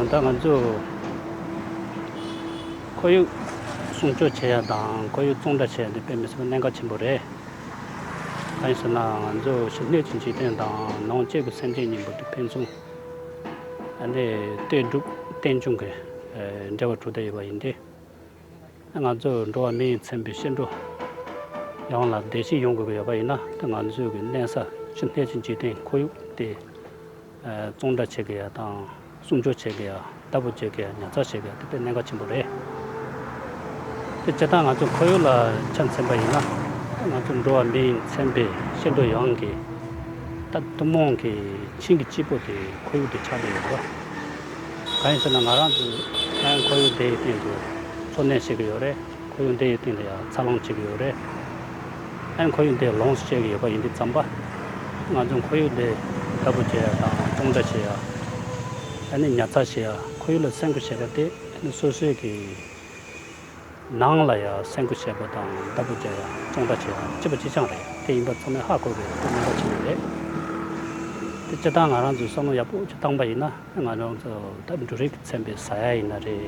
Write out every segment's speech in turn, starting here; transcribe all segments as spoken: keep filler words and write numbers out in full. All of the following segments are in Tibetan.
ད་ང་ཚོ་ཁོར་ཡུག་སྲུང་སྐྱོབ་བྱེད་ཡ་དང་ཁོར་ཡུག་གཙང་སྦྲ་བྱེད་ཡ་འདི་དཔེ་མི་སྲིད་པ་གནད་འགག་ཆེན་པོ་རེད། གང་ཡིན་ཟེར་ན་ང་ཚོ་ཕྱི་སྣོད་ཀྱི་འཇིག་རྟེན་དང་ནང་བཅས་ཀྱི་སེམས་ཅན་གཉིས་པོ་དེ་ཕན་ཚུན་ཨ་ནི་གཏན་སྒྲུབ་རྟེན་འབྱུང་གི་ཨ་འབྲེལ་བ་གྲུབ་བསྡད་ཡོད་པ་ཡིན་ཏེ། ང་ཚོ་འགྲོ་བ་མི་ཡི་མཚན་པའི་སྐྱེ་འགྲོ་ཡོངས་ལ་བདེ་སྐྱིད་ཡོང་དགོས་ཀྱི་ཡོད་པ་ཡིན་ན། ད་ང་ཚོའི་གི་གནས་ས་ཕྱི་སྣོད་ཀྱི་འཇིག་རྟེན་ཁོར་ཡུག་དེ་ཨ་གཙང་སྦྲ་བྱེད་དགོས་ཡ་དང་སྲུང་སྐྱོབ་བྱེད་དགོས་ཡ། བདག་པོ་བྱེད་དགོས་ཡ། ཉར་ཚགས་བྱེད་དགོས་ཡ་དེ་དཔེ་གནད་འགག་ཆེན་པོ་རེད། དེ་སྤྱིར་བཏང་ང་ཚོ་ཁོར་ཡུག་ལ་ཆ་མཚོན་པ་ཡིན་ན། ད་ང་ཚོ་འགྲོ་བ་མི་ཡི་མཚན་པའི་སྐྱེ་འགྲོ་ཡོངས་ཀྱི་ད་ཐུན་མོང་གི་ཁྱིམ་གྱི་སྐྱིད་པོ་དེ་ཁོར་ཡུག་དེ་ཆགས་བསྡད་ཡོད་རེད། གང་ཡིན་ཟེར་ན་ང་རང་ཚོ་ཨན་ཁོར་ཡུག་དེའི་སྟེང་དུ་འཚོ་གནས་བྱེད་ཀྱི་ཡོད་རེད། ཁོར་ཡུག་འདི་ཡི་སྟེང་ལ་ཡང་འཚར་ལོངས་བྱེད་ཀྱི་ཡོད་རེད། ཨ་ནི་ཁོར་ཡུག་འདི་ལོངས་སུ་སྤྱད་ཀྱི་ཡོད་པ་ཡིན་དུས་ཙམ་པ། ང་ཚོ་ཁོར་ཡུག་འདི་བདག་པོ་བྱེད་ཡ་དང་གཙང་སྦྲ་བྱེད་ཡ། ཨ་ནི་ཉར་ཚགས་བྱེད་ཡ། ཁོར་ཡུག་ལ་སེམས་ཁུར་བྱེད་པ་དེ་ཨ་ནི་སོ་སོའི་གི་ནང་ལ་ཡང་སེམས་ཁུར་བྱེད་པ་དང་བདག་པོ་བྱེད་ཡ་གཙང་སྦྲ་བྱེད་ཡ་གཅིག་པ་གཅིག་རྐྱང་རེད། དེ་ཡིན་པ་ཚང་མས་ཧ་གོ་དགོས་པ་གནད་འགག་ཆེན་པོ་རེད། དེ་སྤྱིར་བཏང་ང་རང་ཚོས་བསམ་བློ་ཡག་པོ་ཅིག་བཏང་པ་ཡིན་ན། ང་རང་ཚོ་ད་འབྲུ་རིགས་ཀྱིས་མཚོན་པའི་ཟ་ཡ་ཡིན་ན་རེད།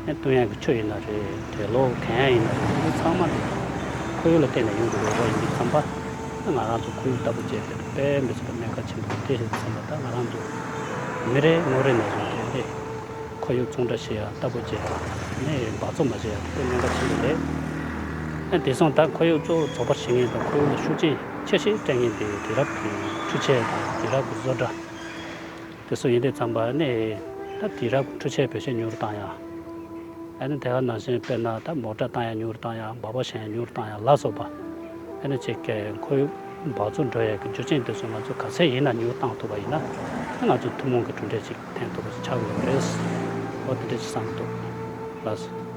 ཨེ་བཏུང་ཡ་གི་ཆུ་ཡིན་ན་རེད། འབྲས་ལོག་གན་ཡ་ཡིན་ན་རེད། འདི་ཚང་མ་དེ་ཁོར་ཡུག་ལ་བརྟེན་ནས་ཡོང་གི་ཡོད་པ་ཡིན་དུས་ཙམ་པ། ང་རང་ཚོ་ཁོར་ཡུག་བདག་པོ་བྱེད་དགོས་དེ་དཔེ་མི་སྲིད་པ་གནད་འགག་ཆེན་པོ་རེད། དེ་བྱས་ཙམ་པ་ད་ང་རང་ཚོ་མི་རེ་ངོ་རེ་ནས་བཟུང་སྟེ་ཨེ་ཁོར་ཡུག་གཙང་སྦྲ་བྱེད་ཡ། བདག་པོ་བྱེད་ཡ། ནས་འབག་བཙོག་མ་བྱེད་ཡ་དེ་དཔེ་གནད་འགག་ཆེན་པོ་རེད། ཨ་དེང་སང་ད་ཁོར་ཡུག་གཙོ་བོ་བཙོག་པ་བྱེད་མཁན་དང་ཁོར་ཡུག་ལ་ཤུགས་རྐྱེན་ཆེ་ཤོས་སྤྲད་མཁན་དེ་དུས་རབས་ཀྱི་འཕྲུལ་ཆས་དང་དུས་རབས་ཀྱི་བཟོ་གྲྭ་དེ་ཚོ་ཡིན་དུས་ཙམ་པ་ནས། ད་དུས་རབས་ཀྱི་འཕྲུལ་ཆས་བེད་སྤྱོད་ཉུང་རུ་བཏང་ཡ། ཨ་ནི་དེ་ག་ནང་བཞིན་དཔེར་ན་ད་མོ་ཊ་བཏང་ཡ་ཉུང་རུ་བཏང་ཡ། འབག་པ་བཞེངས་ཡ་ཉུང་རུ་བཏང་ཡ་ལ་སོགས་པ། ཨ་ནི་ཅིག་གི་ཁོར་ཡུག་འབག་བཙོག་འགྲོ་ཡ་གི་རྒྱུ་རྐྱེན་དེ་ཚོ་ང་ཚོ་ག་ཚད་ཡིན་ན་ཉུང་རུ་བཏང་ཐུབ་པ་ཡིན་ན། ང་ཚོ་ཐུན་མོང་གི་གྲུབ་འབྲས་ཅིག་ཐོན་ཐུབ་པ་ཞིག་ཆགས་ཀྱི་ཡོད་རེད། འོ་དེ་འདྲ་ཅིག་བསམ་གྱི་འདུག་ལགས་སོ།